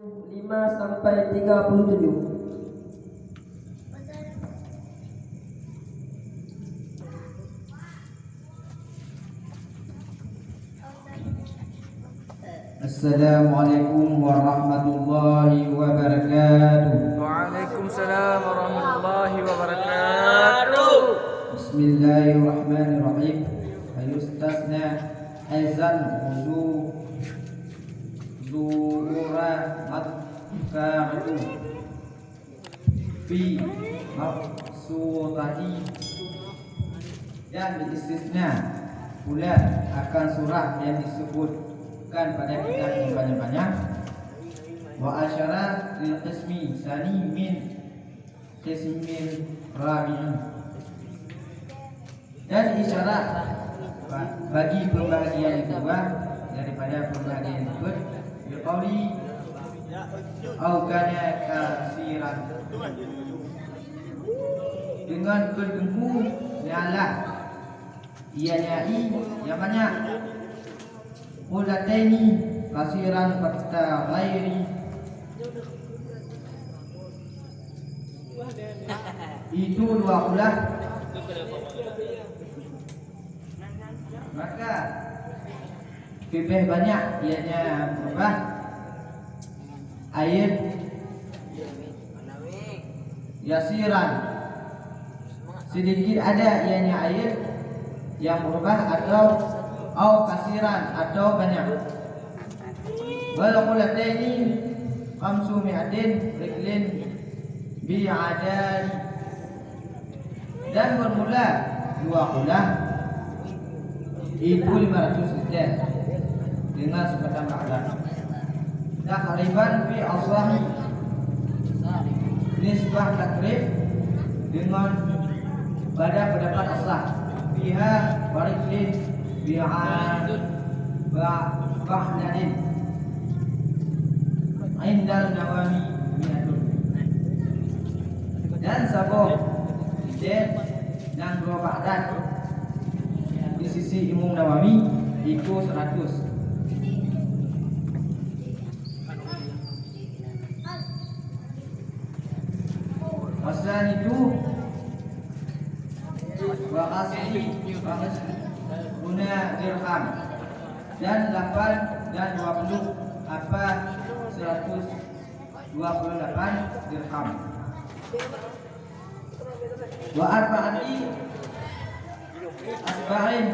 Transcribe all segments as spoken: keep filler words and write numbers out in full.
lima sampai tiga puluh tujuh. Assalamualaikum warahmatullahi wabarakatuh. Waalaikumsalam warahmatullahi wabarakatuh. Bismillahirrahmanirrahim. Ayustasna aizan uzu zuhura makkatu fi mabsuqati. Dan diistisna pula akan surah yang disebutkan pada kitab yang panjang-panjang. Wa asyara lil qismi sani min qismin rabi'i. Dan isyarat ba-, bagi pembahagian yang kedua daripada pembahagian yang tersebut, biqauli au kana kasiran. Dengan keuteumpu nyalah, ianya i yang banyak. Qulataini kasiran fatta ghairi. Itu dua ulah. Maka lebih banyak ianya berubah air yasiran. Sedikit ada ianya air yang berubah atau au kasiran atau banyak. Wal qulataini khamsu mi'atin rijlin bi'adadi. Dan bermula dua ulah itu lima ratus liter dengan sebatang ba'dan. Takriban fi asahi nisbah takrib dengan pada pendapat asah. Fiha wa rijlin bi'an ba-, ba'dadin. Indal Nawawi mi'atun. Dan saboh liter nyang dua ba'dan di sisi Imam Nawawi itu seratus. Pasal itu, wa asli, wa asli guna dirham. Dan lapan dan dua puluh apa seratus dua puluh lapan dirham. Wa arba'ati asba'in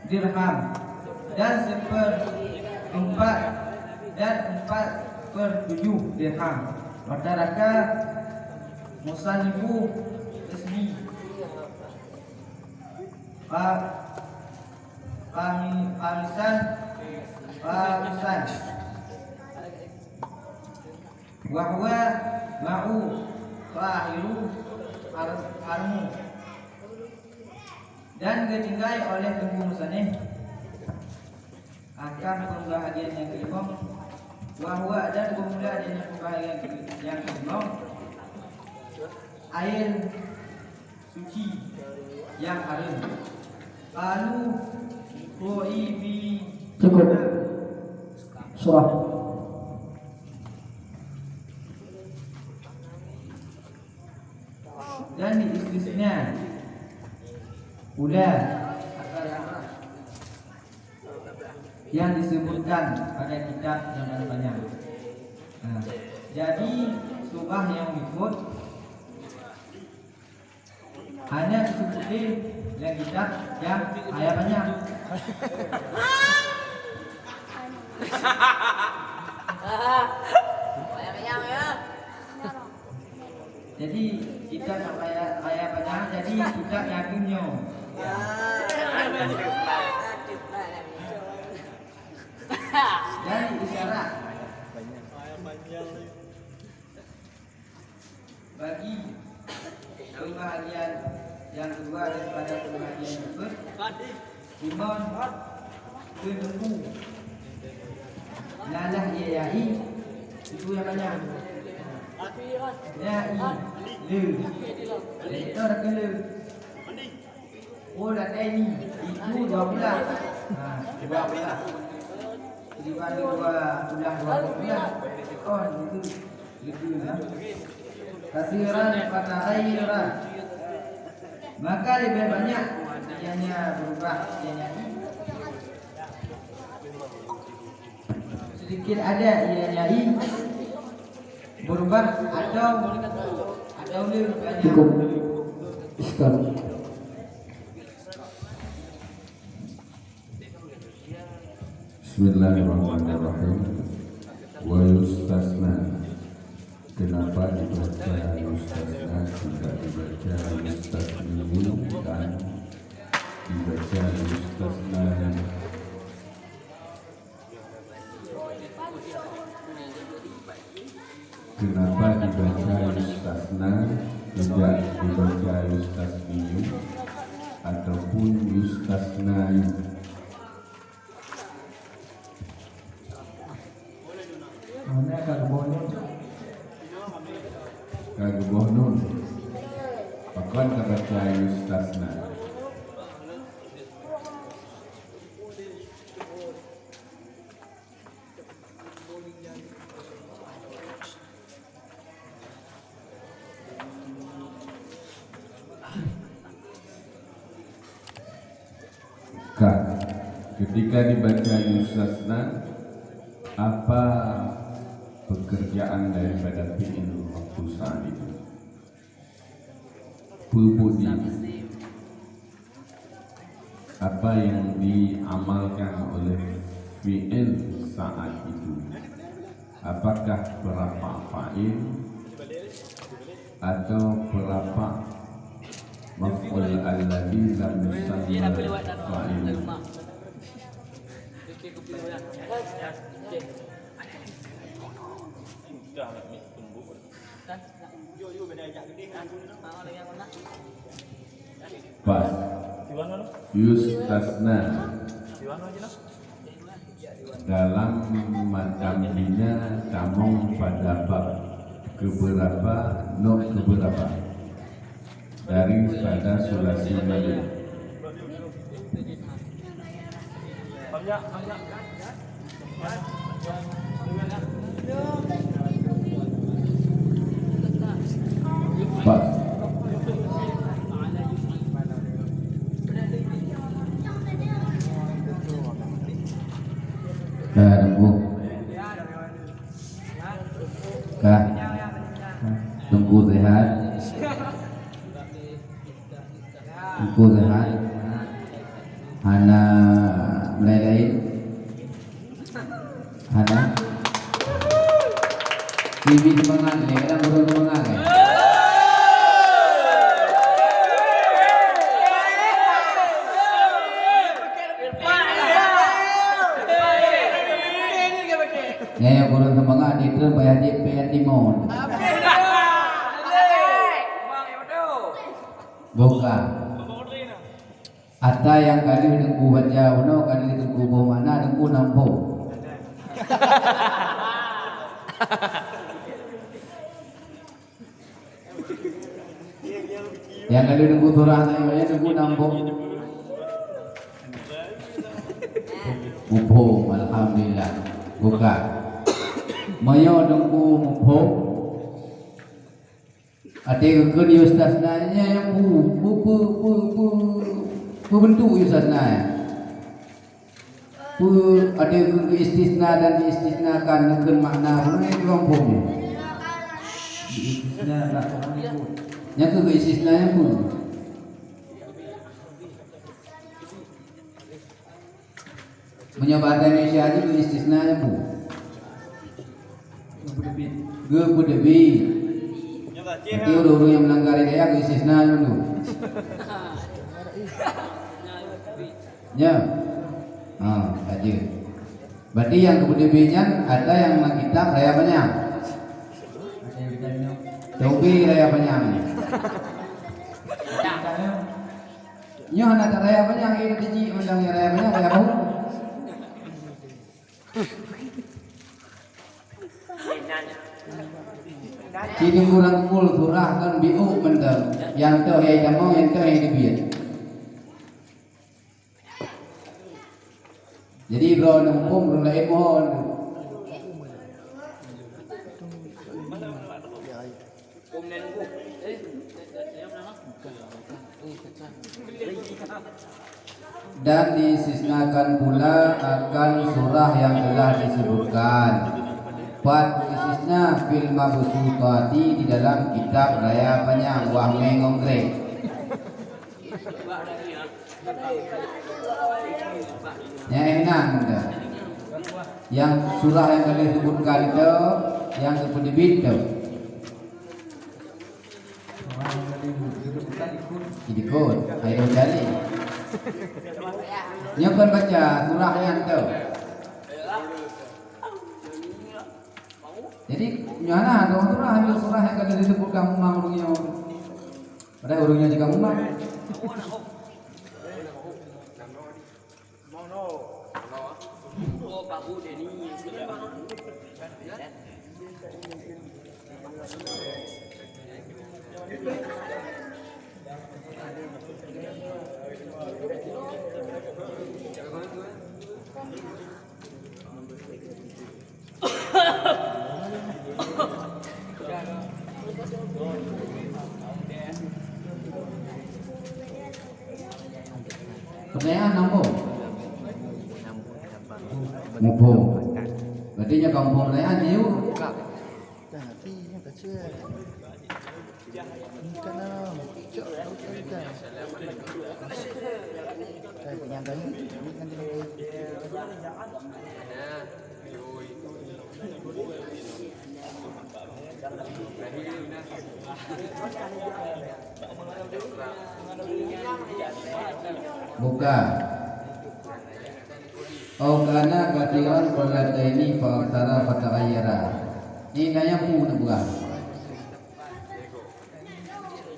dirham dan seperempat dan empat per tujuh dirham. Wa taraka musannifu ismi. Fa-, fami-, famisan, famisan. Wa huwa ma'u tahiru ar-, armu. Dan geutinggai oleh Teungku Musanif akan pembahagian yang kelima. Wa huwa dan bermula dengan pembahagian yang kelima. Air suci yang harum. Qalu ru'i fi. Cukup. Surah. Dan diistisna pula yang disebutkan pada kitab yang banyak-banyak. Nah, jadi surah yang berikut hanya disebut di dalam kitab yang ayat banyak. Jadi kitab yang ayat, ayat banyak, jadi kitab yang agam nyoe. Jadi isyarat bagi pembahagian yang kedua daripada pembahagian tersebut, Imam Teungku. Nyalah ia ya'i, itu yang banyak. Ya'i, le. Jadi, itu ada kele. Oh, dah ini. Itu dua belas. Ha, dua belas. Dibanding dua belas, dua belas. Oh, itu lebih lah. Kasiran, kata saya lah. Maka lebih banyak ianya berubah, ianya sedikit ada ianya berubah atau atau lebih banyak. Cukup. Stop. Bismillahirrahmanirrahim. Wa yustasna. Kenapa dibaca yustasna, tidak dibaca yustasniyu dan dibaca yustasna? Kenapa dibaca yustasna, tidak dibaca yustasniyu ataupun yustasnayu? Mana ka geuboh nun? Ka geuboh nun. Pakon ka baca yustasna? Ka. Ketika dibaca yustasna, apa pekerjaan daripada fi'il waktu saat itu? Peubunyi. Apa yang diamalkan oleh fi'il saat itu? Apakah peurafa' fa'il atau peurafa' maf'ul alladzi lam yusamma fa'iluhu? Pas. Yustasna. Dalam matan bina tamong pada bab keberapa, nok keberapa. Daripada sulasi madu. Pas. Ka, Teungku. Ka. Teungku sehat. Teungku sehat. Hana meulaén-laén. Hana. Seumangat lé, kadang kurang seumangat lé. Nyan nyang kurang seumangat, di treun payah jipék timon. Bukan. Ata nyang ka lheueh Teungku baca bunoe, ka lheueh Teungku boh makna, Teungku na muphom. Nyang ka lheueh Teungku surah nyan, Teungku na muphom. Muphom, alhamdulillah. Buka. Meunyoe Teungku muphom, até geukheun yustasna nyan nyang pu-, pu-, pu-, pu-, pu-, peue beuntuk yustasna nyan? Peue até geukheun istisna dan diistisnakan, geukheun makna peue nyan, ureueng phom nyan? Istisna, nyang keu istisna nyan peue? Meunyoe bahasa Indonesia jih geu-istisna nyan peue? Geupeuteubiet. Berarti ureueng-ureueng nyang meulanggar hidayah geu-istisna nyan tu. Nya. Ha, saja. Berarti nyang geupeuteubiet nyan ata nyang na kitab raya panyang. Tobi raya panyang nyan. Nyoe hana taraya panyang, eh, teuji mandang nyang raya panyang, raya bahu. Ci teungku rangkul surah kon biôk mantong. Nyang toh nyang tamong, nyang toh nyang teubiet. Jadi, droeneuh muphom, ureueng laén mohon. Dan diistisnakan pula akan surah yang telah disebutkan. Pat istisna fil mabsuthati di dalam kitab raya panyang wahme ngongkrek. Nyang inan dah. Yang surah yang tadi disebutkan itu, yang kepeudebit tu. Jadi kot, ayo cari. Nyoe kan baca surah nyan tu. Jadi, nyoe hana dong surah, hanya surah yang kada disebutkan umma ureueng nyoe. Padahal ureueng nyoe jika umma. Pertanyaan nombor muphom. Berarti nyoe kamoe pertanyaan ni yuk. Buka. Au kana kathiran qullataini fa aktsara fataghayyara. Ni nanya pu na buka.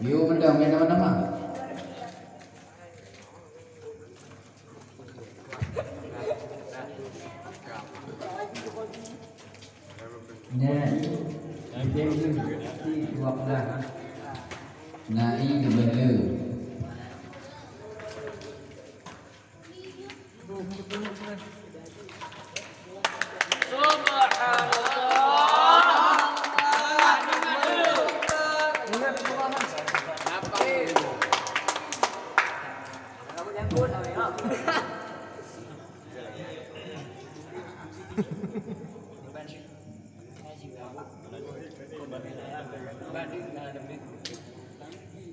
Yo mendang main nama-nama. Nai, nai dua belas. Nai dua belas.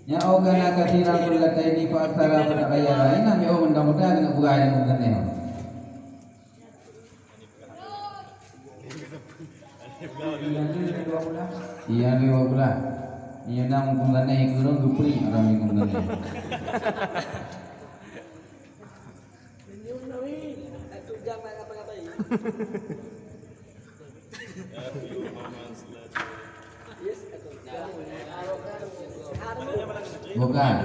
Nyan, au kana kathiran qullataini fa aktsara fataghayyara. Nyan, nyoe mudah-mudahan deungon buah nyang meukeunong. Iya, dua belas. Iya, nang huköm ganéh kureueng geupri orang huköm ganéh. Bukan.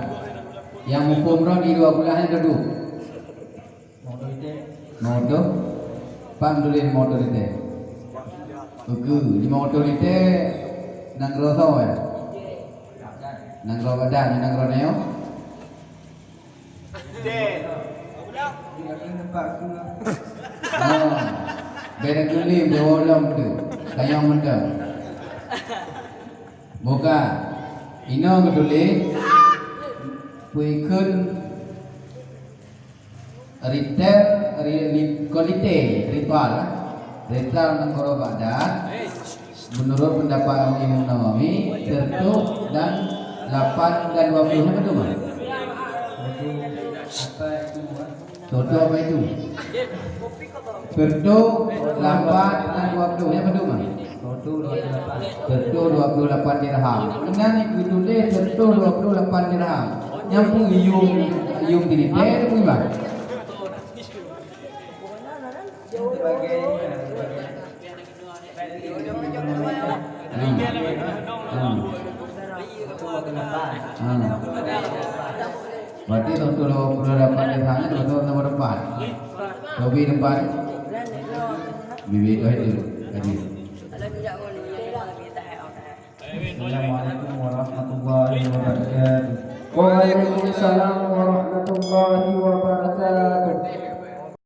Nyang muphom droe di dua belas nyan dudoe. Moto. Pang tuléh moto lité. Oke, di moto lité nanggroe soe? Nanggroe Badan, nanggroe Neo? Oh, beda kulit, beda wolom tu. Kayong mantap. Bukan. Inoe geutuléh, peue kheun retail, ri-, ri-, kualiti, retail, retail nanggroe Badan. Menurut pendapat Imam Nawawi, seratus dan lapan dan dua puluh nyan betul, Mak? Seratus apa itu? Seratus lapan dan dua puluh nyan betul, Mak? Seratus dua puluh lapan dirham. Dengan itu tulis seratus dua puluh lapan dirham. Nyang peue yum, yum di lité, Mak? Hmm. Hmm. Hmm. Berarti untuk dua puluh delapan di sana, dua puluh delapan. Tobi tempat. Bibi itu itu. Tadi. Assalamualaikum warahmatullahi wabarakatuh. Waalaikumsalam warahmatullahi wabarakatuh.